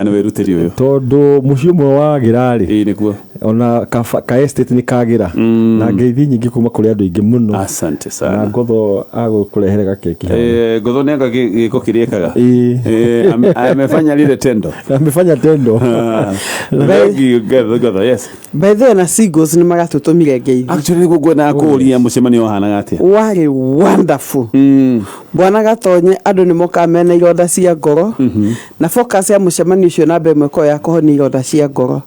Nĩ wĩrutĩri ũyũ. Tondũ mũciĩ ũmwe wagĩra rĩ, Ĩĩ nĩguo. Ona ka estate nĩ kagĩra na ngeithi nyingĩ kuma kũrĩ andũ aingĩ mũno. Asante Na sana. Ngotho agũkũrehere gakeki hau. Ngotho nĩ anga gĩko kĩrĩa ekaga. Ĩĩ. Amefanya lile tendo. Amefanya tendo. Thank you, Ngotho, Ngotho, yes. By the way, na singles nĩ maratũtũmire ngeithi. Actually nĩguo ngwendaga kũũria mũcemanio wahanaga atĩa. Warĩ wonderful. Bwana Gatonye, andũ nĩ mokaga mena ironda cia ngoro na focus ya mũcemanio ũcio namba ĩmwe ĩkoragwo ya kũhonia ironda cia ngoro.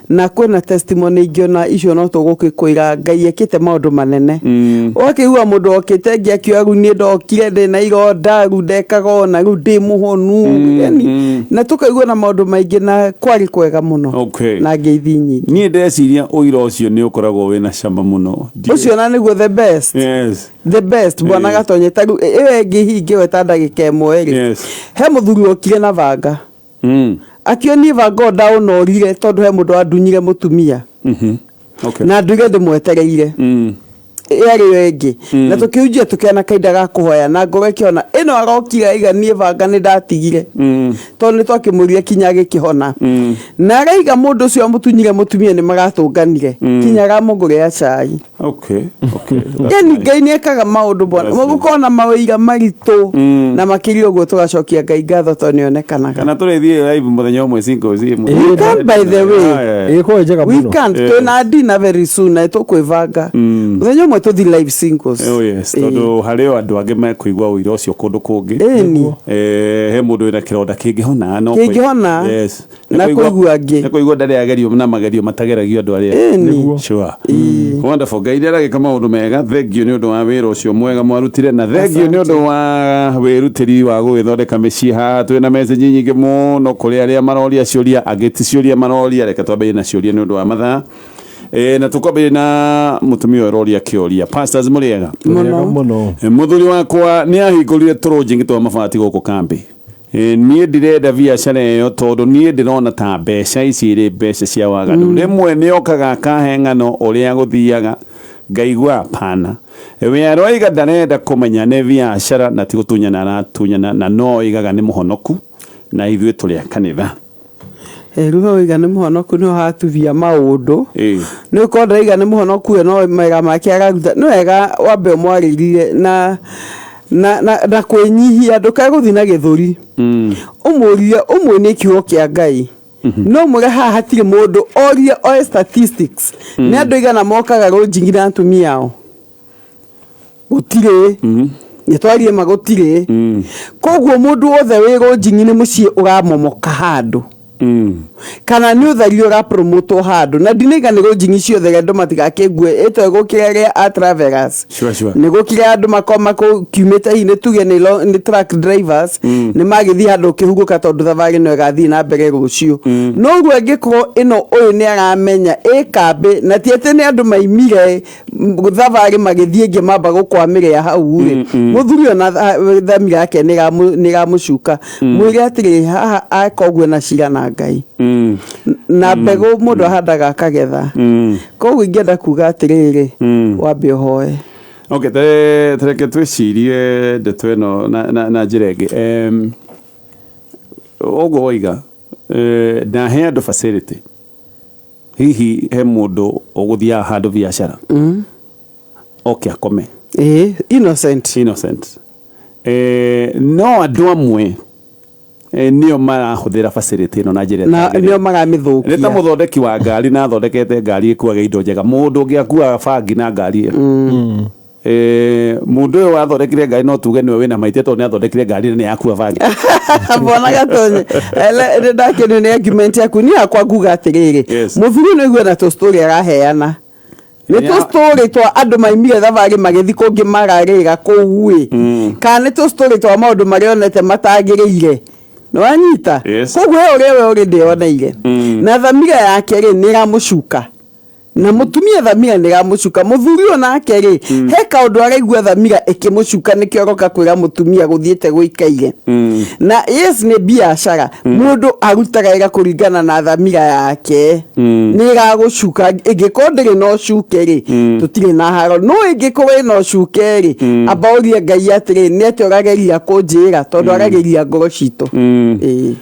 Na kwĩna testimony ingĩ ona icio no tũgũgĩkwĩra Ngai ekĩte maũndũ manene. Ũgakĩigua mũndũ okĩte ĩngĩ akiuga rĩu niĩ ndokire ndĩna ironda, rĩu ndekaga ũna, rĩu ndĩ mũhonu. Yani, na tũkaigua na maũndũ maingĩ na kwarĩ kwega mũno. Na ngeithi nyingĩ. Niĩ ndeciria ũira ũcio nĩ ũkoragwo wĩna cama mũno. Ũcio na nĩguo the best. The best bwana Gatonye, ta rĩu ĩyo ĩngĩ hihi ingĩgweta ndagĩka ĩmwe rĩ, he mũthuri okire na banga. Akĩonie banga ũyũ ndaũnorire tondũ he mũndũ wandunyire mũtumia. Na nduire ndĩmwetereire. Yarĩ ĩyo ĩngĩ. Na tũkĩhunjia tũkĩona kahinda ga kũhoya na ngoro ĩkĩona ĩno arokire aiga niĩ banga nĩ ndatigire. Tondũ nĩ twakĩmũrire kinya agĩkĩhona. Na araiga mũndũ ũcio wamũtunyire mũtumia nĩ maratũnganire kinya aramũgũrĩra cai. That's Yani nice. Ngai nĩ ekaga maũndũ bwana. That's nice. Gũkorwo na mawĩira maritũ na makĩria ũguo tũgacokia Ngai ngatho tondũ nĩ onekanaga. Kana tũrĩthiĩ live mũthenya ũmwe singles ĩmwe. We can, by the way. Ĩgĩkorwo ĩ njega We mũno. can't. Twĩna dinner very soon na tũkwĩbanga. Mũthenya ũmwe tũthiĩ live singles. Oh yes, tondũ harĩ o andũ angĩ mekũigua ũira ũcio kũndũ kũngĩ. Ĩni. He mũndũ wĩna kĩronda kĩngĩhona no Kĩngĩhona. Yes. Na kũigua angĩ. Nĩ kũigua ndarĩ agerio na magerio matageragio andũ arĩa. Ĩni. Sure. Wonderful. Ngai nĩ aragĩka maũndũ mega. Thank you nĩ ũndũ wa wĩra ũcio mwega mwarutire na thank you nĩ ũndũ wa wĩrutĩri wa gũgĩthondeka mĩciĩ haha. Twĩna message nyingĩ mũno kũrĩ arĩa maroria ciũria, angĩ ti ciũria maroria. Reke twambĩrĩrie na ciũria nĩ ũndũ wa mathaa. Na tũkwambĩrĩria na mũtumia ũyũ ũroria kĩũria. Pastors mũrĩega? Mũrĩega mũno. Mũthuri wakwa nĩ ahingũrire tũrũnjingi twa mabati gũkũ kambĩ. Niĩ ndirenda biacara ĩyo tondũ niĩ ndĩrona ta mbeca ici irĩ mbeca cia waganu. Rĩmwe nĩ okaga akahe ng'ano ũrĩa gũthiaga ngaigua hapana. We aroiga ndarenda kũmenya nĩ biacara na ti gũtunyana aratunyana na no oigaga nĩ mũhonoku na ithuĩ tũrĩ a kanitha. Rĩu he ũiga nĩ mũhonoku nĩho hatubia maũndũ. Nĩ ũkorwo ndĩraiga nĩ mũhonoku we no mawĩra make araruta. Nĩ wega wambe ũmwarĩrie na na na na kwĩnyihia ndũkae gũthiĩ na gĩthũri. Ũmũrie ũmuonie kiugo kĩa Ngai. No ũmwĩre haha hatirĩ mũndũ orie oe statistics. Nĩ andũ aigana mokaga rũnjingi na atumia ao? Gũtirĩ. Nĩ twarie ma gũtirĩ. Koguo mũndũ wothe wĩ rũnjingi nĩ mũciĩ ũramomoka handũ. Kana nĩ ũtheri ũrapromotwo handũ. Na ndinaiga nĩ rũnjingi ciothe reke andũ matigakĩngue ĩto gũkĩra arĩa a travelers. Sure. Nĩ gũkĩra andũ makorwo makiumĩte hihi nĩ tuge nĩ truck drivers. Nĩ magĩthiĩ handũ kĩhurũka tondũ thabarĩ no ĩgathiĩ na mbere rũciũ. No ũguo angĩkorwo ĩno ũyũ nĩ aramenya ĩ kambĩ na ti atĩ nĩ andũ maimire thabarĩ magĩthiĩ ĩngĩ mamba gũkwamĩrĩa hau rĩ, mũthuri ona thamira yake nĩ ĩramũcuka. Mwĩre atĩrĩ haha eka ũguo na cira na Ngai. Na mbegũ mũndũ ahandaga akagetha. Koguo ingĩenda kuga atĩrĩrĩ, wambe ũhoe. Okay, tereke twĩcirie ndeto ĩno na njĩra ĩngĩ. Ũguo woiga, ndahe andũ facility. Hihi he mũndũ ũgũthiaga handũ biacara oke akome. Ĩĩ, innocent. Innocent. No andũ amwe nĩo marahũthĩra facility ĩno na njĩra Na ĩtagĩrĩire. nĩo maramĩthũkia. Nĩ ta mũthondeki wa ngari na athondekete ngari ĩkuaga indo njega. Mũndũ ũngĩ akuaga bangi na ngari ĩyo. Mũndũ ũyũ wathondekire ngari no tuge nĩwe wĩna mahĩtia tondũ nĩ athondekire ngari na nĩ yakua bangi. Bwana Gatonye, nĩ ndakenio nĩ argument yaku. Niĩ hakwa nguga atĩrĩrĩ, mũthuri ũyũ nĩguo na tũ story araheana. Nĩ tũ story twa andũ maimire thabarĩ magĩthiĩ kũngĩ mararĩra kũu ĩ. Kana nĩ tũ story twa maũndũ marĩa onete matagĩrĩire. Nĩ wanyita? Koguo he ũrĩa we ũrĩ ndĩoneire. Na thamira yake rĩ, nĩ ĩramũcuka. Na mũtumia thamira nĩ ĩramũcuka. Mũthuri ũyũ nake rĩ, he kaũndũ araigua thamira ĩkĩmũcuka nĩkĩo aroka kwĩra mũtumia gũthiĩte gũikaire. Na yes nĩ biacara. Mũndũ arutaga wĩra kũringana na thamira yake. Nĩ ĩragũcuka. Ĩngĩkorwo ndĩrĩ na ũcuke rĩ, tũtirĩ na haro. No ĩngĩkorwo ĩna ũcuke rĩ, amba ũrie Ngai atĩrĩ, nĩ atĩa ũrageria kũnjĩra? Tondũ aragĩria ngoro citũ. Ĩĩ.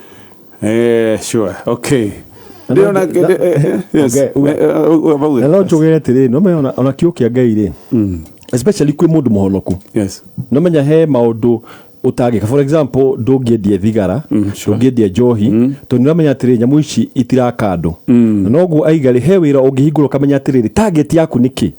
Sure, okay. Ndĩrona yes. Okay, Uga. Na no njũgĩre atĩrĩrĩ, no menya ona kiugo kĩa Ngai rĩ, especially kwĩ mũndũ mũhonoku, no menya he maũndũ ũtangĩka. For example, ndũngĩendia thigara, ndũngĩendia njohi, tondũ nĩ ũramenya atĩrĩrĩ, nyamũ ici itiraka andũ. Na noguo aiga rĩ, he wĩra ũngĩhingũra ũkamenya atĩrĩrĩ, target yaku nĩ kĩ,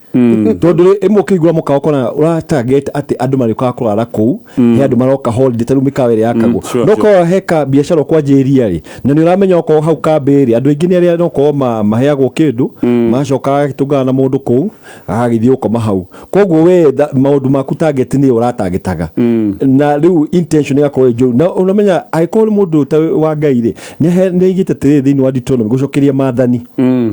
tondũ rĩ, ĩmwe ũkĩhingũra mũkawa ũkona ũra target atĩ andũ marĩũkaga kũrara kũu, he andũ maroka holiday, ta rĩu mĩkawa ĩrĩa yakagwo. No korwo he ka biacara ũkwanjĩrĩria rĩ, na nĩ ũramenya okorwo hau kambĩ rĩ, andũ aingĩ nĩ arĩa nokorwo maheagwo kĩndũ, macoka agagĩtũngana na mũndũ kũu, agagĩthiĩ gũkoma hau. Koguo we maũndũ maku target nĩ ũratagetaga, na rĩu intention ĩgakorwo ĩ njũru. Na ũramenya angĩkorwo nĩ mũndũ ta wa Ngai rĩ, nĩ aigĩte atĩrĩrĩ thĩinĩ wa Deuteronomy, gũcokeria maathani,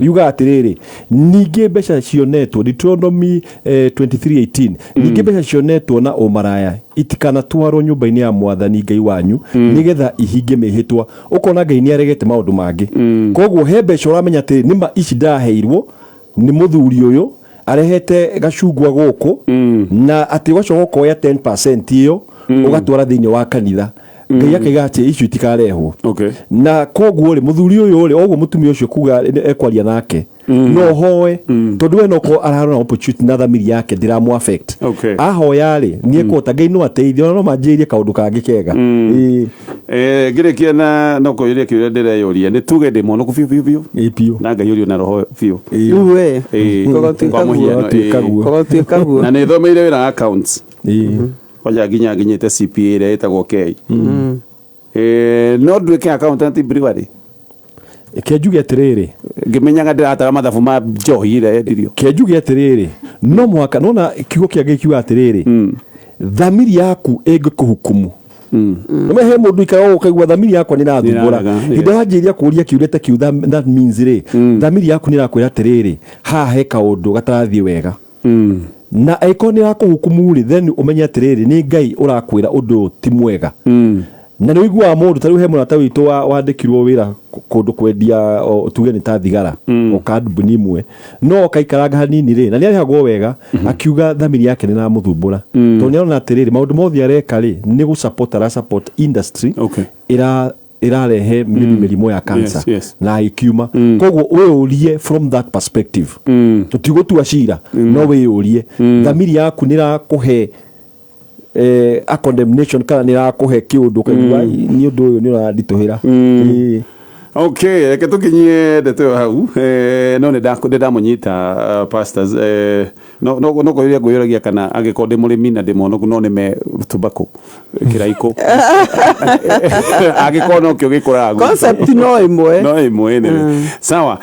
yugaga atĩrĩrĩ, ningĩ mbeca cionetwo, Deuteronomy 23:18, ningĩ mbeca cionetwo na ũmaraya itikanatwarwo nyũmba-inĩ ya Mwathani Ngai wanyu, nĩgetha ihinge mĩhĩtwa. Ũkona Ngai nĩ aregete maũndũ mangĩ. Koguo he mbeca ũramenya atĩ nĩma ici ndaheirwo nĩ mũthuri ũyũ, arehete gacungwa gũkũ, na atĩ ũgacoka ũkoya 10% ĩyo ũgatwara thĩinĩ wa kanitha. Ngai akaiga atĩ icio itikarehwo. Na koguo rĩ, mũthuri ũyũ rĩ, oguo mũtumia ũcio kuga ekwaria nake, no hoe, tondũ we nokorwo ararora opportunity na thamiri yake ndĩramũ affect. Ahoya rĩ, nĩ ekũhota, Ngai no ateithie, ona no manjĩrĩrie kaũndũ kangĩ kega. Ĩĩ. Ngĩrĩkia na no kũyũria kĩũria ndĩreyũria, nĩ tuge ndĩ mwonoku biũ biũ biũ? Ĩĩ, biũ. Na Ngai ũrio na roho biũ? Ĩĩ. Rĩu we. Ĩĩ. Korwo Kwa tuĩka guo. mũhiano, Tuĩka ĩĩ. guo. Korwo tuĩka guo. Na nĩ thomeire wĩra wa accounts. Ĩĩ. Kwanja nginya nginyĩte CPA ĩrĩa ĩtagwo K. No nduĩke accountant brewery? Ke njuge atĩrĩrĩ, ngĩmenyaga ndĩratara mathabu ma njohi ĩrĩa yendirio. Ke njuge atĩrĩrĩ, no mũhaka nona kiugo kĩa Ngai kiuga atĩrĩrĩ, thamiri yaku ĩngĩkũhukumu. Nĩme he mũndũ ikara ũkaigua thamiri yakwa nĩ ĩrathumbũra. Nĩĩrarega, Hĩndĩ ĩrĩa wanjĩrĩria kũũria kĩũria ta kĩu, that means rĩ, thamiri yaku nĩ ĩrakwĩra atĩrĩrĩ, haha he kaũndũ gatarathiĩ wega. Na angĩkorwo nĩ ĩrakũhukumu rĩ, then ũmenye atĩrĩrĩ, nĩ Ngai ũrakwĩra ũndũ ũyũ ti mwega. Na nĩ ũiguaga mũndũ ta rĩu, he mũrata witũ wandĩkirwo wĩra kũndũ kwendia, tuge nĩ ta thigara, o kambuni ĩmwe, no akaikaranga hanini rĩ, na nĩ arĩhagwo wega, akiuga thamiri yake nĩ ĩramũthumbũra, tondũ nĩ arona atĩrĩrĩ, maũndũ mothe areka rĩ, nĩ gũ support ara support industry ĩrarehe maybe mĩrimũ ya cancer. Na ĩkiuma. Koguo wĩyũrie from that perspective. Tũtigũtua cira, no wĩyũrie, thamiri yaku nĩ ĩrakũhe a condemnation kana nĩ ĩrakũhe kĩũndũ ũkaigua nĩ ũndũ ũyũ nĩ ũranditũhĩra? Ĩĩ. Okay, reke tũkinyie ndeto ĩyo hau. No nĩ ndamũnyita, pastors. No kũyũria ngũyũragia kana angĩkorwo ndĩ mũrĩmi na ndĩ mwonoku, no nĩme tobacco kĩraikũ, angĩkorwo nokĩo gĩkũraga gwitũ. Concept no ĩmwe. No ĩmwe nĩ sawa.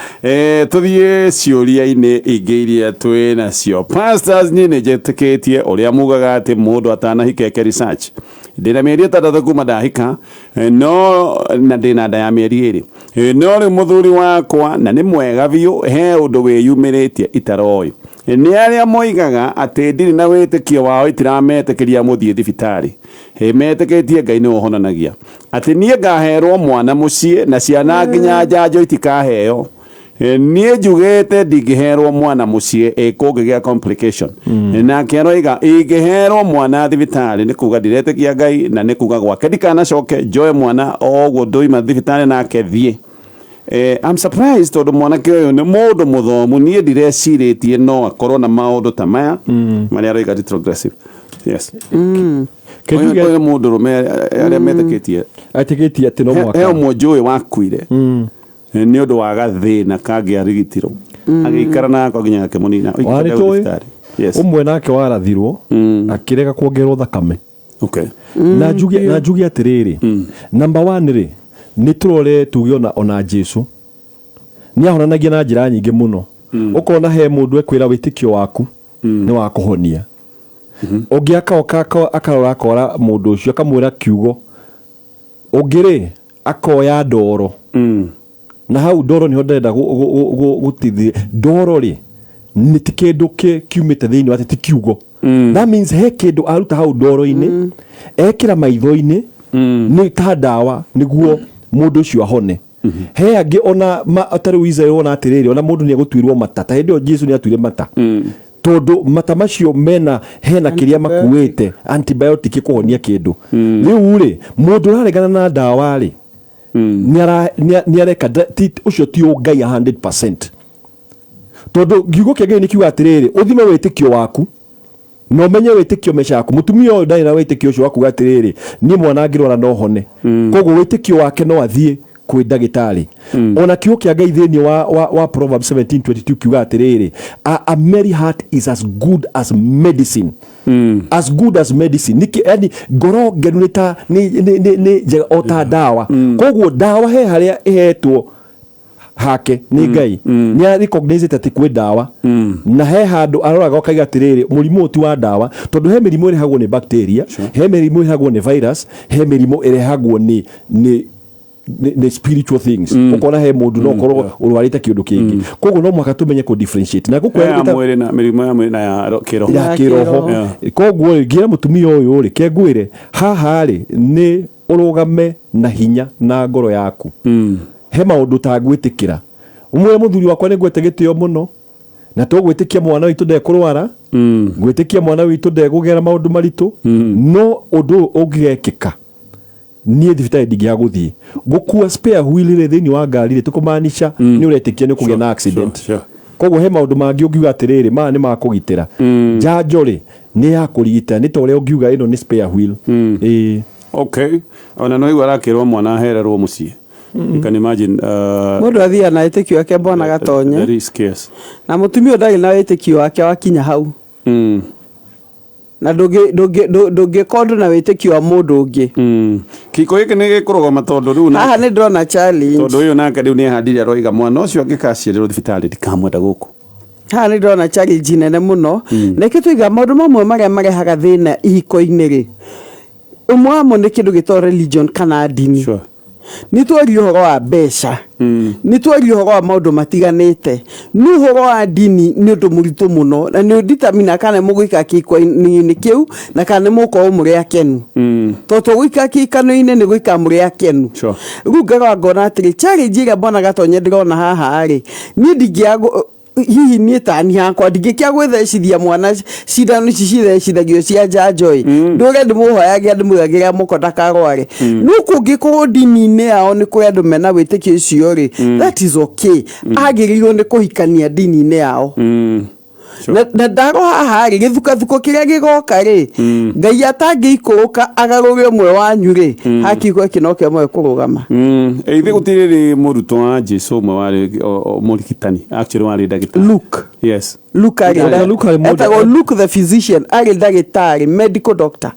Tũthiĩ ciũria-inĩ ingĩ iria twĩ nacio. Pastors, niĩ nĩ njĩtĩkĩtie ũrĩa mugaga atĩ mũndũ atanahika eke research. Ndĩna mĩeri 6 kuma ndahika, no na ndĩna nda ya mĩeri 2. No rĩu mũthuri wakwa na nĩ mwega biũ, he ũndũ wĩyumĩrĩtie itaroĩ. Nĩ arĩa moigaga atĩ ndirĩ na wĩtĩkio wao itirametĩkĩria mũthiĩ thibitarĩ. Metĩkĩtie Ngai nĩwe ũhonanagia, atĩ niĩ ngaherwo mwana mũciĩ na ciana nginya njanjo itikaheo. Niĩ njugĩte ndingĩherwo mwana mũciĩ ĩ kũngĩgĩa complication. Nake aroiga ingĩherwo mwana thibitarĩ nĩ kuga ndiretĩkia Ngai, na nĩ kuga gwake ndikanacoke, njoe mwana o ũguo ndoima thibitarĩ nake thiĩ. I'm surprised tondũ mwanake ũyũ nĩ mũndũ mũthomu, niĩ ndirecirĩtie no akorwo na maũndũ ta maya marĩa aroiga retrogressive. Yes. Kenjuge Ũyũ mũndũ rũme arĩa metĩkĩtie etĩkĩtie atĩ no he mũhaka ũmwe njũĩ wakuire nĩ ũndũ wa gathĩna kangĩarigitirwo, agĩikara nako nginya gakĩmũnina. Warĩ tũĩ ũmwe nake warathirwo akĩrega kuongererwo thakame. Na njuge atĩrĩrĩ, number one rĩ, nĩ tũrore tuge ona Jesu nĩ ahonanagia na njĩra nyingĩ mũno. Ũkona he mũndũ ekwĩra wĩtĩkio waku nĩ wa kũhonia, ũngĩ akoka akarora akora mũndũ ũcio akamwĩra kiugo, ũngĩ rĩ akoya ndoro. Na hau ndoro nĩho ndĩrenda gũtithia. Ndoro rĩ, nĩ ti kĩndũ kiumĩte thĩinĩ wa ti kiugo. That means he kĩndũ aruta hau ndoro-inĩ, ekĩra maitho-inĩ, nĩ ta ndawa nĩguo mũndũ ũcio ahone. He angĩ ona ta rĩu Israel wona atĩrĩrĩ, ona mũndũ nĩ egũtuĩrwo mata, ta hĩndĩ ĩyo Jesu nĩ atuire mata, tondũ mata macio mena hena kĩrĩa makuĩte, antibiotic, kũhonia kĩndũ. Rĩu rĩ, mũndũ ũraregana na ndawa rĩ, Nĩ areka ũcio ti ũngai 100%, tondũ kiugo kĩa Ngai nĩ kiuga atĩrĩrĩ, ũthime wĩtĩkio waku na ũmenye wĩtĩkio meca yaku. Mũtumia ũyũ ndarĩ na wĩtĩkio ũcio wa kuga atĩrĩrĩ, niĩ mwana angĩrwara no hone. Koguo wĩtĩkio wake no athiĩ kwĩ ndagĩtarĩ. Ona kiugo kĩa Ngai thĩinĩ wa Proverbs 17:22 kiuga atĩrĩrĩ, a merry heart is as good as medicine, as good as medicine. Nĩkĩ? Yani ngoro ngenu nĩ ta nĩ njega o ta ndawa. Koguo ndawa he harĩa ĩhetwo hake nĩ Ngai, nĩ arecognize atĩ kwĩ ndawa, na he handũ aroraga akaiga atĩrĩrĩ, mũrimũ ũyũ ti wa ndawa, tondũ he mĩrimũ ĩrehagwo nĩ bacteria, he mĩrimũ ĩrehagwo nĩ virus, he mĩrimũ ĩrehagwo nĩ spiritual things. Ũkona he mũndũ no ũkorwo ũrwarĩte kĩũndũ kĩngĩ. Koguo no mũhaka tũmenye kũ differentiate na gũkũ Ya mwĩrĩ na mĩrimũ ya mwĩrĩ na ya kĩroho. Ya Ya kĩroho. kĩroho. Koguo rĩ, ngĩra mũtumia ũyũ rĩ, kengwĩre haha rĩ, nĩ ũrũgame na hinya na ngoro yaku. He maũndũ ũtangwĩtĩkĩra. Ũmwĩre mũthuri wakwa, nĩ ngwete gĩtĩo mũno, na tũgwĩtĩkia mwana witũ ndekũrwara, ngwĩtĩkia mwana witũ ndekũgera maũndũ maritũ, no ũndũ ũyũ ũngĩgekĩka, niĩ thibitarĩ ndingĩaga gũthiĩ. Gũkua spare wheel rĩ thĩinĩ wa ngari rĩ, tũkũmaanisha nĩ ũretĩkia nĩ ũkũgĩa na accident. Koguo he maũndũ mangĩ ũngiuga atĩrĩrĩ, maya nĩ ma kũgitĩra. Njanjo rĩ, nĩ ya kũrigita, nĩ ta ũrĩa ũngiuga ĩno nĩ spare wheel. Ĩĩ. Okay, ona no igua arakĩrwo mwana ahererwo mũciĩ. You can imagine Mũndũ athiaga na wĩtĩkio wake, mbona gatonye. The risk, yes. Na mũtumia ũyũ ndarĩ na wĩtĩkio wake wakinya hau. Na ndũngĩka ũndũ na wĩtĩkio wa mũndũ ũngĩ. Kĩhiko gĩkĩ nĩ gĩkũrũgama, tondũ rĩu Haha nĩ ndĩrona challenge. Tondũ ũyũ nake rĩu nĩ ehandire, aroiga mwana ũcio angĩkaciarĩrwo thibitarĩ ndikamwenda gũkũ. Haha nĩ ndĩrona challenge nene mũno. Na ĩkĩ tũiga maũndũ mamwe marĩa marehaga thĩna ihiko-inĩ rĩ, ũmwe wamo nĩ kĩndũ gĩtagwo religion kana ndini. Nĩ twaria ũhoro wa mbeca, nĩ twaria ũhoro wa maũndũ matiganĩte, no ũhoro wa ndini nĩ ũndũ mũritũ mũno, na nĩ ũdetermine kana nĩ mũgũikara kĩhiko-inĩ kĩu na kana nĩ mũgũkorwo mũrĩ akenu, tondũ to gũikara kĩhikano-inĩ nĩ gũikara mũrĩ akenu. Rĩu ngarora ngona atĩrĩ, challenge ĩrĩa mbona gatonye ndĩrona haha rĩ, niĩ ndingĩaga hihi niĩ tani hakwa ndingĩkĩa gwĩthecithia mwana cindano ici cithecithagio cia njanjo ĩ, ndũre ndĩmũhoyagĩra, ndĩmũigagĩra moko ndakarware. No kũngĩkorwo ndini-inĩ yao nĩ kũrĩ andũ mena wĩtĩkio ũcio rĩ, that is okay. Agĩrĩirwo nĩ kũhikania ndini-inĩ yao. Na ndarora haha rĩ, gĩthukathuko kĩrĩa gĩgoka rĩ, Ngai atangĩikũrũka agarũre ũmwe wanyu rĩ, hakĩhiko gĩkĩ no kĩamwe kũrũgama. Ithe gũtirĩ rĩ mũrutwo wa Jesu ũmwe warĩ mũrigitani, actually warĩ ndagĩtarĩ? Luke. Yes. Luke arĩ Dr. Luke arĩ etagwo Luke the physician, arĩ ndagĩtarĩ, medical doctor.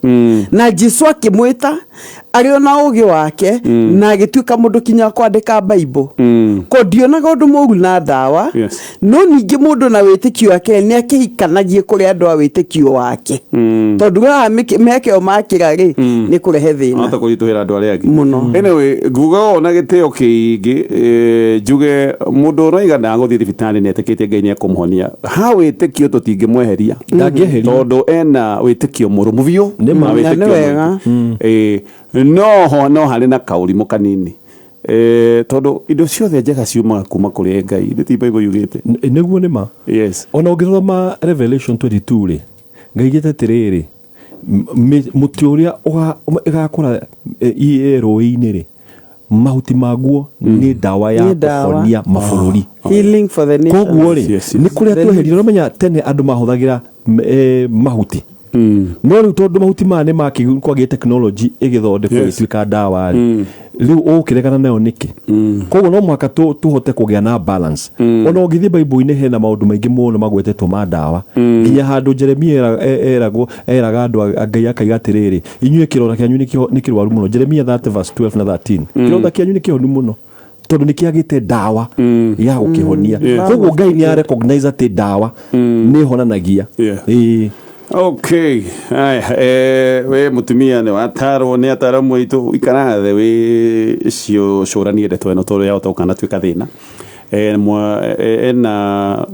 Na Jesu akĩmwĩta arĩ ona ũgĩ wake na agĩtuĩka mũndũ kinya kwandĩka Bible. Ko ndionaga ũndũ mũru na ndawa. No ningĩ mũndũ na wĩtĩkio wake nĩ akĩhikanagie kũrĩ andũ a wĩtĩkio wake, tondũ haha mĩeke ĩyo makĩra rĩ, nĩ kũrehe thĩna. Ahota kũritũhĩra andũ arĩa angĩ. Mũno. Anyway, nguga ũũ na gĩtĩo kĩingĩ, njuge mũndũ ũroiga ndagũthiĩ thibitarĩ nĩ etĩkĩtie Ngai nĩ ekũmũhonia, ha wĩtĩkio tũtingĩmweheria. Ndangĩeherio. Tondũ ena wĩtĩkio mũrũmu biũ. Nĩ ma. Na wĩtĩkio Na nĩ wega. mũingĩ. No ho no harĩ na kaũrimũ kanini, tondũ indo ciothe njega ciumaga kuma kũrĩ Ngai, nĩ ti Bible yugĩte? Nĩguo, nĩ ma. Ona ũngĩthoma Revelation 22 rĩ, Ngai aigĩte atĩrĩrĩ, mũtĩ ũrĩa ĩgakũra rũĩ-inĩ rĩ, mahuti maguo nĩ ndawa ya Nĩ ndawa. kũhonia mabũrũri. Healing for the nation. Koguo rĩ, nĩ kũrĩa tweherire. Ũramenya tene andũ mahũthagĩra mahuti, no rĩu tondũ mahuti maya nĩ makĩ kwagĩa technology ĩgĩthondekwo ĩgĩtuĩka ndawa rĩ, rĩu ũkĩregana nayo nĩkĩ? Koguo no mũhaka tũhote kũgĩa na balance. Ona ũngĩthiĩ Bible-inĩ, hena maũndũ maingĩ mũno magwetetwo ma ndawa, nginya handũ Jeremia eragwo, eraga andũ a Ngai akaiga atĩrĩrĩ, inyuĩ kĩronda kĩanyu nĩ kĩrwaru mũno. Jeremia 30 verse 12 na 13, kĩronda kĩanyu nĩ kĩhonu mũno tondũ nĩ kĩagĩte ndawa ya gũkĩhonia. Koguo Ngai nĩ arecognize atĩ ndawa nĩ ĩhonanagia. Ĩĩ. Okay, aya, we mutumia nĩ watarwo nĩ ataramu aitũ, ikara thĩ wĩ cio cũranie ndeto ĩno, tondũ yahota gũkanatuĩka thĩna. Ena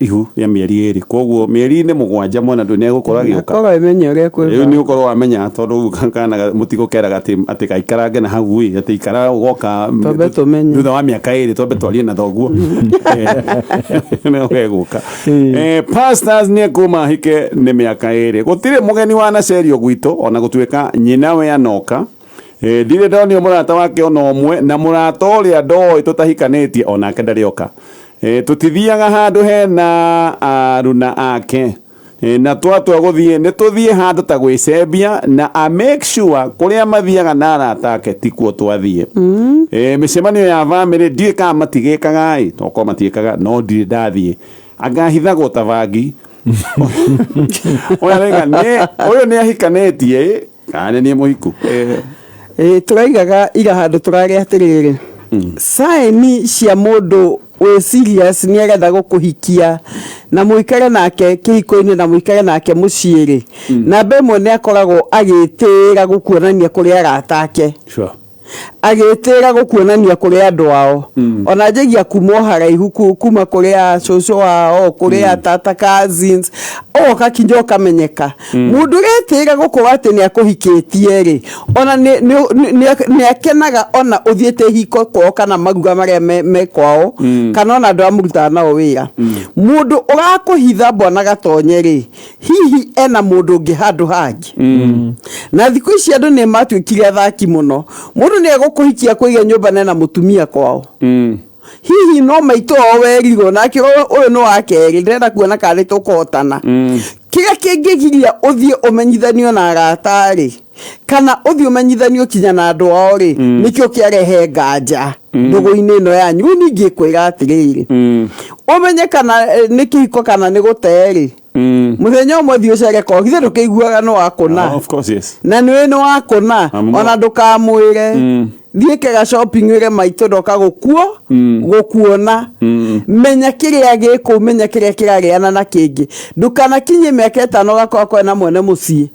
ihu rĩa mĩeri 2, koguo mĩeri-inĩ 7 mwana ndũ nĩ egũkorwo agĩũka. Akorwo amenye ũrĩa Rĩu kwĩba. Nĩ ũkorwo wamenya, tondũ rĩu kana mũtigũkeraga atĩ gaikarange na hau ĩ, atĩ ikara ũgoka Twambe tũmenye. Thutha wa mĩaka 2 twambe twarie na thoguo nĩ gegũka. Pastors nĩ ekuma hike nĩ mĩaka 2, gũtirĩ mũgeni wanacerio gwitũ, ona gũtuĩka nyina we anoka. Ndirĩ ndonio mũrata wake ona ũmwe, na mũrata ũrĩa ndoĩ tũtahikanĩtie onake ndarĩ oka. Tũtithiaga handũ hena aruna ake. Na twatua gũthiĩ nĩ tũthiĩ handũ ta gwĩcembia na a make sure kũrĩa mathiaga na arata ake tikuo twathiĩ. Mĩcemanio ya bamĩrĩ ndiũĩ kana matigĩkaga ĩ, tokorwo matiĩkaga no ndirĩ ndathiĩ. Anga hithagwo ta bangi. Ũyũ arauga ũyũ nĩ ahikanĩtie ĩ, kana nĩ niĩ mũhiku. Tũraigaga ira handũ tũrarĩ atĩrĩrĩ, sign cia mũndũ wĩ serious nĩ arenda gũkũhikia na mũikare nake kĩhiko-inĩ na mũikare nake mũciĩ rĩ, namba ĩmwe nĩ akoragwo agĩtĩĩra gũkuonania kũrĩ arata ake. Agĩtĩĩra gũkuonania kũrĩ andũ ao. Ona njagia kuma o haraihu, kuma kũrĩ a cũcũ wao, kũrĩ a tata, cousins, ũgoka kinya ũkamenyeka. Mũndũ ũretĩĩra gũkorwo atĩ nĩ akũhikĩtie rĩ, ona nĩ akenaga ona ũthiĩte ihiko kwao kana maruga marĩa me kwao, kana ona andũ arĩa mũrutaga nao wĩra. Mũndũ ũrakũhitha bwana Gatonye rĩ, hihi ena mũndũ ũngĩ handũ hangĩ. Na thikũ ici andũ nĩ matuĩkire athaki mũno. Mũndũ nĩ egũkũhikia kũiga nyũmba na ena mũtumia kwao. Hihi no maitũ wao werirwo nake ũyũ nĩ wa kerĩ, ndĩrenda kuona kana nĩ tũkũhotana. Kĩrĩa kĩngĩgiria ũthiĩ ũmenyithanio na arata rĩ, kana ũthiĩ ũmenyithanio kinya na andũ ao rĩ, nĩkĩo kĩarehe nganja ndũgũ-inĩ ĩno yanyu. Rĩu ningĩ kwĩra atĩrĩrĩ, ũmenye kana nĩ kĩhiko kana nĩ gũte rĩ, mũthenya ũmwe thiĩ ũcere kwao, githĩ ndũkĩiguaga nĩ wakũna? Oh, of course, yes. Na nĩũĩ nĩ wakũna, ona ndũkamwĩre. Thiĩ kega shopping wĩre maitũ ndoka gũkuona. Menya kĩrĩa gĩ kũu, menya kĩrĩa kĩrarĩana na kĩngĩ. Ndũkanakinyie mĩaka 5 ũgakorwo kwĩ na mwene mũciĩ.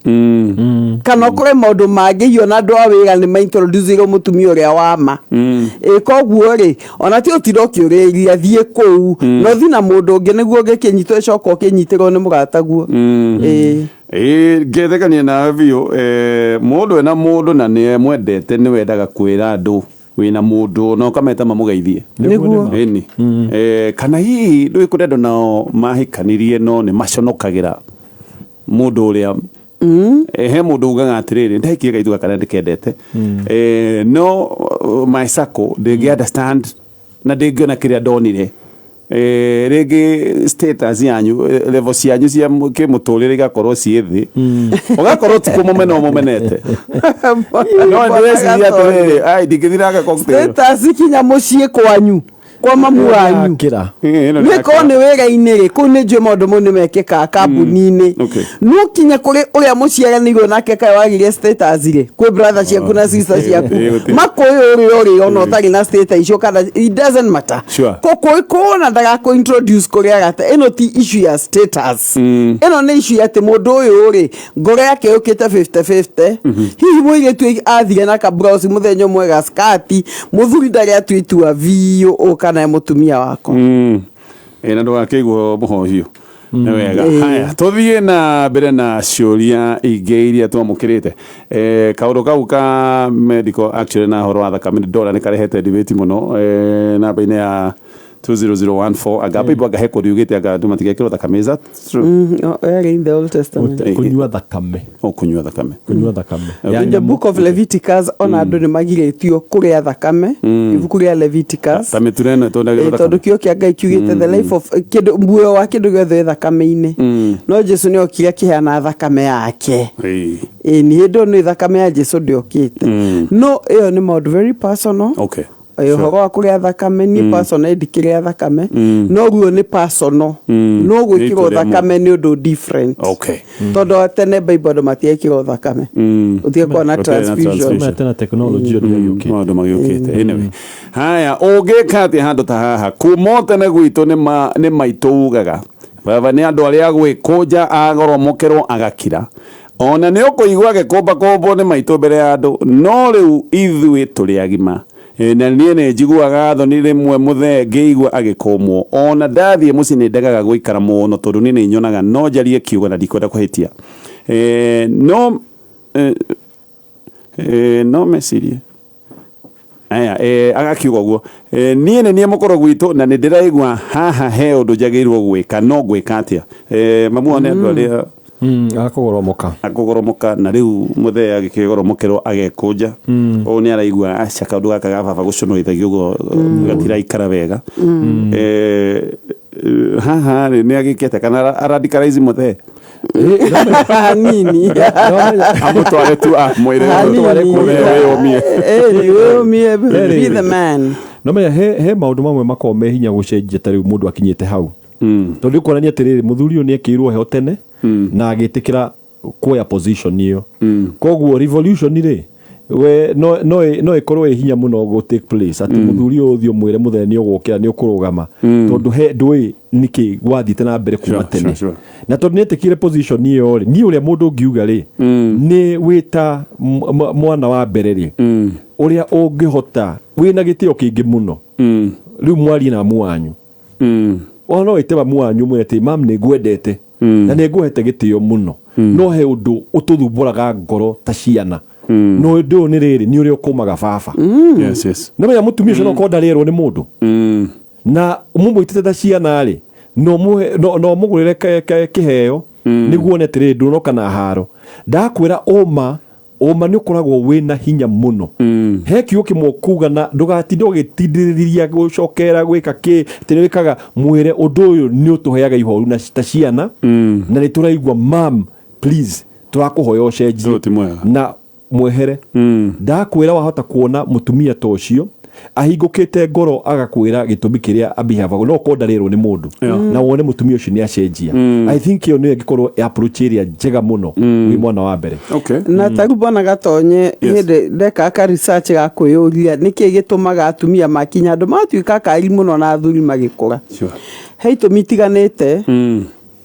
Kana ũkore maũndũ mangĩ, hihi ona andũ a wĩra nĩ ma-introduce-irwo mũtumia ũrĩa wa ma. Koguo rĩ, ona ti ũtinda ũkĩũrĩrĩria, thiĩ kũu. Na ũthiĩ na mũndũ ũngĩ nĩguo ũngĩkĩnyitwo ĩcoka ũkĩnyitĩrwo nĩ mũrataguo. Ngethekania nawe biũ. Mũndũ ena mũndũ na nĩ mwendete nĩ wendaga kwĩra andũ wĩna mũndũ na ũkameta mamũgeithie. Nĩguo. Ĩni. Kana hihi ndũĩ kũrĩ andũ nao mahikanirie no nĩ maconokagĩra mũndũ ũrĩa. He mũndũ ugaga atĩrĩrĩ, ndahikie gaitũ gaka na ndĩkendete. No my circle ndĩngĩ understand na ndĩngĩona kĩrĩa ndonire. Rĩngĩ status yanyu, level cianyu cia kĩmũtũrĩre igakorwo ciĩ thĩ, ũgakorwo ti kũmũmena ũmũmenete, no ndĩreciria atĩrĩrĩ, ai ndingĩthira cocktail. Status kinya mũciĩ kwanyu kwa mamu wanyu. Kĩra. Ĩno nĩ Nĩ korwo nĩ wĩra-inĩ rĩ, kũu nĩ njũĩ maũndũ mau nĩ mekĩkaga kambuni-inĩ. No kinya kũrĩ ũrĩa mũciaranĩirwo nake kaĩ wagire status rĩ, kwĩ brother ciaku na sister ciaku makũĩ ũrĩa ũrĩ ona ũtarĩ na status icio, kana it doesn't matter. Kũkũĩ kũna ndagakũ introduce kũrĩ arata. Ĩno ti issue ya status, ĩno nĩ issue ya atĩ mũndũ ũyũ rĩ, ngoro yake yũkĩte 50-50. Hihi mũirĩtu athire na kablouse mũthenya ũmwe, ga skati, mũthuri ndarĩ atua itua biũ ũ kana mũtumia wakwa. Na ndũgakĩigua mũhohio nĩ wega. Haya, tũthiĩ na mbere na ciũria ingĩ iria twamũkĩrĩte. Kaũndũ kau ka medical actually na ũhoro wa thakame nĩ ndona nĩ karehete debate mũno namba-inĩ ya 20014, anga Bible anga he kũndũ yugĩte anga andũ matigekĩrwo thakame. Is that true? Yarĩ in the Old Testament. Kũnyua thakame. O kũnyua thakame. Kũnyua thakame. Ya In the book of Leviticus, ona andũ nĩ magirĩtio kũrĩa thakame, ibuku rĩa Leviticus. Ta mĩtura ĩno ĩtondagĩrwo thakame. Tondũ kĩo kĩa Ngai kiugĩte the life of kĩndũ, muoyo wa kĩndũ gĩothe wĩ thakame-inĩ, no Jesu nĩ okire akĩheana thakame yake. Ĩ nĩ hĩndĩ ĩyo nĩ thakame ya Jesu ndĩokĩte, no ĩyo nĩ maũndũ very personal. Ũhoro wa kũrĩa thakame, niĩ personal ndikĩrĩa thakame, no ruo nĩ personal, no gwĩkĩrwo thakame nĩ ũndũ different. Tondũ wa tene Bible andũ matiekĩrwo thakame, ũtige kuona transfusion. Tena technology ĩyo nĩyo yũkĩte. Maũndũ magĩũkĩte. Anyway, haya, ũngĩka atĩa handũ ta haha? Kuma o tene gwitũ nĩ maitũ ugaga baba nĩ andũ arĩa gwĩkũnja agoromokerwo agakira, ona nĩ ũkũigua agĩkũmbakũmbwo nĩ maitũ mbere ya andũ. No rĩu ithuĩ tũrĩ agima, na niĩ nĩ njiguaga thoni rĩmwe mũthee ngĩigua agĩkũmwo. Ona ndathiĩ mũciĩ nĩ ndegaga gũikara mũno tondũ niĩ nĩ nyonaga no njarie kiugo na ndikwenda kũhĩtia. No no mecirie aya agakiuga ũguo, niĩ nĩ niĩ mũkũrũ gwitũ na nĩ ndĩraigua haha he ũndũ njagĩrĩirwo gwĩka, no ngwĩka atĩa? Mamu one andũ arĩa Akũgoromoka. Akũgoromoka na rĩu mũthee agĩkĩgoromokerwo agekũnja ũũ nĩ araigua aca kaũndũ gaka ga baba gũconorithagia ũguo gatiraikara wega. Haha rĩ nĩ agĩkĩte kana aradicalize mũthee Hanini. Amũtware tu amwĩre Hanini. mũthee wĩyũmie. Wĩyũmie, be the man. No menya he maũndũ mamwe makoragwo me hinya gũcenjia ta rĩu mũndũ akinyĩte hau, tondũ nĩ kuonania atĩrĩrĩ, mũthuri ũyũ nĩ ekĩirwo heho tene na agĩtĩkĩra kuoya position ĩyo. Koguo revolution rĩ, we no ĩkorwo ĩ hinya mũno go take place atĩ mũthuri ũyũ ũthiĩ ũmwĩre mũthenya nĩ ũgũkĩra nĩ ũkũrũgama, tondũ he ndũĩ nĩkĩ gwathiĩte na mbere kuma tene. Na tondũ nĩ etĩkire position ĩyo rĩ, niĩ ũrĩa mũndũ ũngiuga rĩ, nĩ wĩta mwana wa mbere rĩ, ũrĩa ũngĩhota wĩna gĩtĩo kĩingĩ mũno, rĩu mwarie na mamu wanyu. Ona no wĩte mamu wanyu mwĩre atĩ mam, nĩ ngwendete na nĩ ngũhete gĩtĩo mũno, no he ũndũ ũtũthumbũraga ngoro ta ciana, no ũndũ ũyũ nĩ rĩrĩ, nĩ ũrĩa ũkũmaga baba. Yes yes No menya mũtumia ũcio no korwo ndarĩerwo nĩ mũndũ na mũmũitĩte ta ciana rĩ, no mũgũrĩre kĩheo nĩguo one atĩrĩrĩ, ndũnoka na haro. Ndakwĩra ũma, ũma nĩ ũkoragwo wĩna hinya mũno. He kiugo kĩmwe kuga na ndũgatinde ũgĩtindĩrĩria gũcokera gwĩka kĩ atĩ nĩ wĩkaga, mwĩre ũndũ ũyũ nĩ ũtũheaga ihoru na ta ciana na nĩ tũraigua. Mam, please, tũrakũhoya ũcenjie. Ũyũ ti mwega. Na mwehere. Ndakwĩra wahota kuona mũtumia ta ũcio ahingũkĩte ngoro agakwĩra gĩtũmi kĩrĩa abihabaga, no korwo ndarĩrwo nĩ mũndũ, na wone mũtumia ũcio nĩ acenjia. I think ĩyo nĩyo ĩngĩkorwo approach ĩrĩa njega mũno wĩ mwana wa mbere. Na tarĩu mbona Gatonye, hĩndĩ ndeka ka research ga kwĩyũria nĩkĩ gĩtũmaga atumia makinya andũ magatuĩka akari mũno na athuri magĩkũra, he itũmi itiganĩte.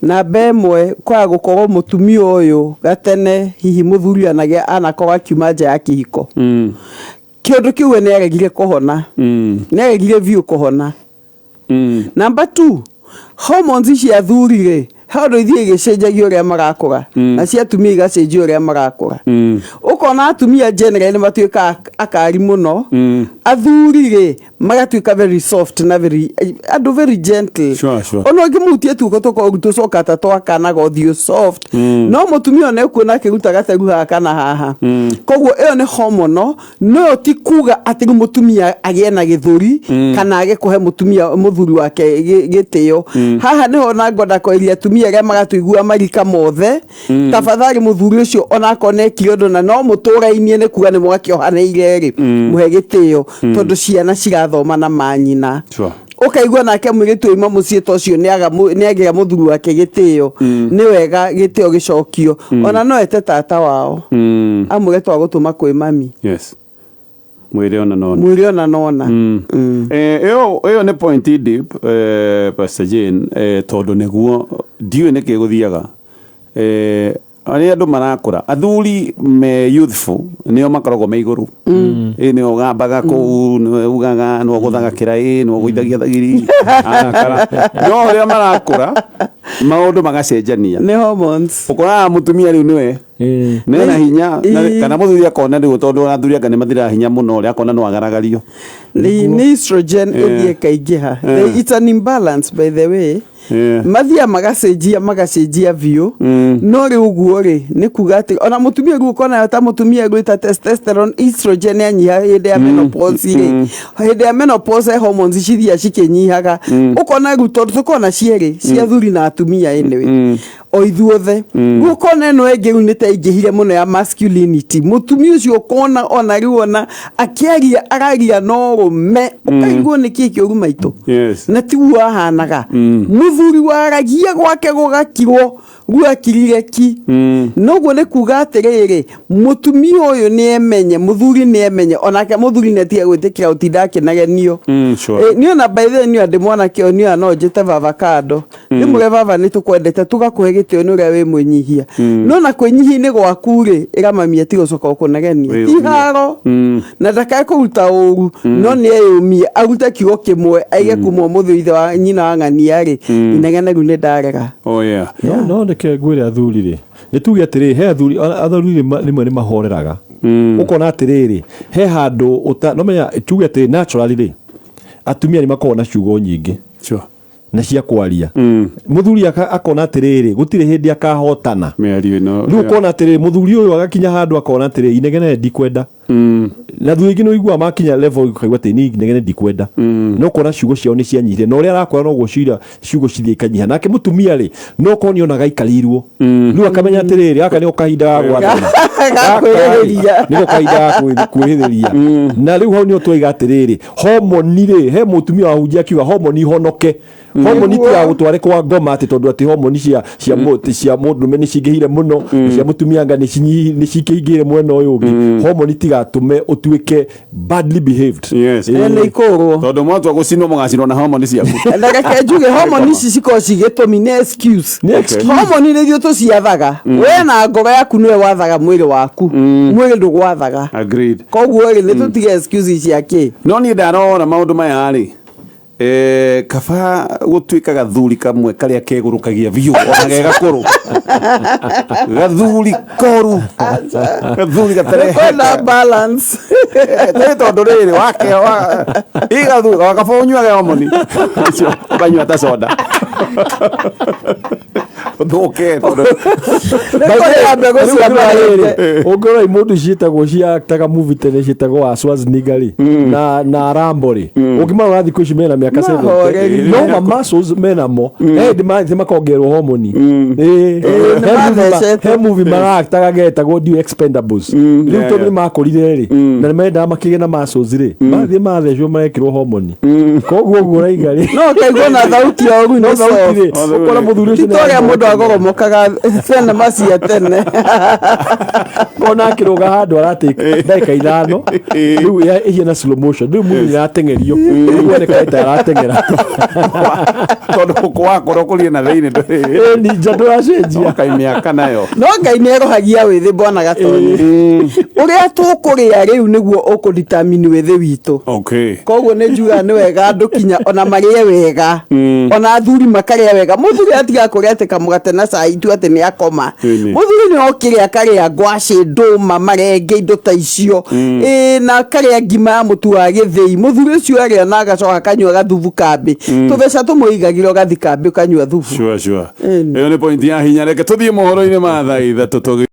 Namba ĩmwe, kwaga gũkorwo mũtumia ũyũ gatene hihi mũthuri anakorwo akiuma nja ya kĩhiko, kĩũndũ kĩu we nĩaregire kũhona, nĩaregire biũ kũhona. Namba 2, hormones cia athuri rĩ, he ũndũ ithiĩ igĩcenjagia ũrĩa marakũra, na cia atumia igacenjia ũrĩa marakũra. Ũkona atumia generally nĩ matuĩkaga akari mũno, athuri rĩ magatuĩka very soft na very andũ very gentle. Ona ũngĩmuhutia tuoko tũkorwo tũcoka ta twakanaga ũthiũ soft, no mũtumia ona ekuona akĩruta gateru haha kana haha. Koguo ĩyo nĩ hormonal, no ti kuga atĩ rĩu mũtumia agĩe na gĩthũri kana age kũhe mũtumia mũthuri wake gĩtĩo. Haha nĩho na ngwenda kweria atumia arĩa magatũigua marika mothe, tafadhali, mũthuri ũcio onakorwo nekire ũndũ na no mũtũrainie, nĩ kuga nĩ mwakĩohanĩire rĩ, mũhe gĩtĩo, tondũ ciana cirathoma na manyina. Ũkaigua nake mũirĩtu oima mũciĩ ta ũcio nĩagĩra mũthuri wake gĩtĩo. Nĩ wega gĩtĩo gĩcokio. Ona no ete tata wao, amwĩre twagũtũma kwĩ mami. Yes, mwĩre ona nona. Mwĩre ona nona. Ĩyo nĩ point deep, Pastor Jane, tondũ nĩguo ndiũĩ nĩkĩ gũthiaga arĩa andũ marakũra, athuri me youthful nĩo makoragwo me igũrũ, ĩ nĩo ũgambaga kũu, nĩwe ugaga, nĩwe ũgũthaga kĩraĩ, nĩwe ũgũithagia thagiri arakara, no ũrĩa marakũra maũndũ magacenjania. Nĩ hormones. Ũkoraga mũtumia rĩu nĩwe nena hinya kana mũthuri akona rĩu, tondũ athuri anga nĩ mathiraga hinya mũno, ũrĩa akona no agaragario. Nĩ estrogen ĩthiĩ ĩkaingĩha. It's an imbalance, by the way. Mathiaga magacenjia biũ. No rĩu ũguo rĩ, nĩ kuga atĩ ona mũtumia rĩu ũkona ta mũtumia gwĩta testosterone, estrogen yanyiha hĩndĩ ya menopause rĩ, hĩndĩ ya menopause he hormones cithiaga cikĩnyihaga. Ũkona rĩu tondũ tũkoragwo na cierĩ, cia athuri na atumia, anyway o ithuothe, rĩu ũkona ĩno ĩngĩ rĩu nĩ ta ĩingĩhire mũno ya masculinity. Mũtumia ũcio ũkona ona rĩu ona akĩaria araria na ũrũme, ũkaigua nĩ kĩĩ kĩũru maitũ, na tiguo ahanaga. Mũthuri waragia gwake gũgakirwo, rĩu akirire ki. Noguo nĩ kuga atĩrĩrĩ, mũtumia ũyũ nĩ emenye, mũthuri nĩ emenye, onake mũthuri nĩ atige gwĩtĩkĩra gũtinda akĩnegenio. Niĩ ona by the way, niĩ ndĩ mwanake ũyũ, niĩ no njĩte baba kando, ndĩmwĩre, "Baba, nĩ tũkwendete, tũgakũhe gĩtĩo nĩ ũrĩa wĩ mwĩnyihia, no na kwĩnyihia-inĩ gwaku rĩ, ĩra mami atige gũcoka gũkũnegenia." Ti Wĩyũmie. haro na ndakae kũruta ũru, no nĩ eyũmie, arute kiugo kĩmwe aige kuma ũmũthĩ ithe wa nyina wa ng'ania rĩ, inegene rĩu nĩ ndarega. No reke ngwĩre, athuri rĩ, nĩ tuge atĩrĩrĩ, he athuri rĩmwe nĩ mahoreraga. Ũkona atĩrĩrĩ, he handũ ũta no menya, tuge atĩrĩ, naturally rĩ, atumia nĩ makoragwo na ciugo nyingĩ. Na cia kwaria, muthuri akona atiriri gutire hindi akahotana. Mĩario ĩno. Rĩu ũkona atĩrĩrĩ, mũthuri ũyũ agakinya handũ akona atĩrĩrĩ, inegene ndikwenda. Na thutha ingĩ nĩ ũiguaga makinya level ũkaigua atĩ niĩ inegene ndikwenda. No ũkona ciugo ciao nĩ cianyihire, na ũrĩa arakũra noguo cira ciugo cithiĩ ikanyiha. Nake mũtumia rĩ, no korwo nĩ onaga aikarĩirwo, rĩu akamenya atĩrĩrĩ, gaka nĩko kahinda ga gwathana. Ga kwĩrĩhĩria. Nĩko kahinda ga kwĩrĩhĩria. Na rĩu hau nĩho twaiga atĩrĩrĩ, homoni rĩ, he mũtumia wahunjia akiuga homoni honoke, homoni ti ya gũtware kwa ngoma, atĩ tondũ atĩ homoni cia mũndũrũme nĩ cingĩhire mũno na cia mũtumia anga nĩ cikĩingĩhire mwena ũyũ ũngĩ. Homoni tigatũme ũtuĩke badly behaved. Nĩ ikũrwo. Tondũ mwatua gũcinwo, mũgacinwo na homoni ciaku. Na reke njuge, homoni ici cikorwo cigĩtũmi nĩ excuse. Nĩ excuse. Homoni nĩ ithuĩ tũciathaga. We na ngoro yaku nĩwe wathaga mwĩrĩ waku, mwĩrĩ ndũgwathaga. Agreed. Koguo rĩ, nĩ tũtige excuse cia kĩ. No niĩ ndarora maũndũ maya rĩ, kaba gũtuĩka gathuri kamwe karĩa kegũrũkagia biũ ona ge gakũrũ, gathuri koru, gathuri gatareheka. Kwenda balance. Nĩ tondũ rĩrĩ wake ĩ gathuri kaba ũnyuage homoni icio ũkanyua ta soda ũthũke tondũ Nĩ kũrĩa mbegũ cia marĩte. Ũngĩrora mũndũ ciĩtagwo ciaktaga movie tene ciĩtagwo wa Schwarzenegger rĩ na Rambo rĩ, ũngĩmarora thikũ ici mena mĩaka 70. Mahoreri. No ma muscles menamo, he hĩndĩ mathiĩ makongerwo homoni. Ĩĩ, He nĩ movie mathecetwo. He movie maraktaga getagwo New Expendables. Rĩu tondũ nĩ makũrire rĩ, na nĩ mendaga makĩgĩe na muscles rĩ, mathiĩ mathecwo marekĩrwo homoni. Koguo ũguo ũraiga rĩ, No ũkaigua na thauti ya ũru no nĩ thauti soft. rĩ, ũkora mũthuri ũcio Ti ta ũrĩa mũndũ agoromokaga thenema cia tene. Kona akĩrũga handũ aratake ndagĩka 5, rĩu ĩhiana slow motion, rĩu mũndũ nĩarateng'erio, rĩu oneka ta arateng'era. Tondũ wakorwo kũrie na thĩinĩ ndũrĩ. Ĩ ninja ndũracenjia. Kai mĩaka nayo. No Ngai nĩ erohagia wĩthĩ, bwana Gatonyi. Ũrĩa tũkũrĩa rĩu nĩguo ũkũdetermine wĩthĩ witũ. Koguo nĩ njugaga nĩ wega andũ kinya ona marĩe wega, ona athuri makarĩa wega. Mũthuri atiga kũrĩa atĩ kamũgate na cai tu atĩ nĩ akoma. Mũthuri nĩ okĩrĩa akarĩa ngwacĩ, ndũma, marenge, indo ta icio, ĩ na akarĩa ngima ya mũtu wa gĩthĩi. Mũthuri ũcio arĩa na agacoka akanyua gathubu kambĩ, tũbeca tũmũigagĩra, ũgathi kambĩ ũkanyua thubu. Sure. Ĩyo nĩ point ya hinya. Reke tũthiĩ mohoro-inĩ ma thaa 3 tũgĩ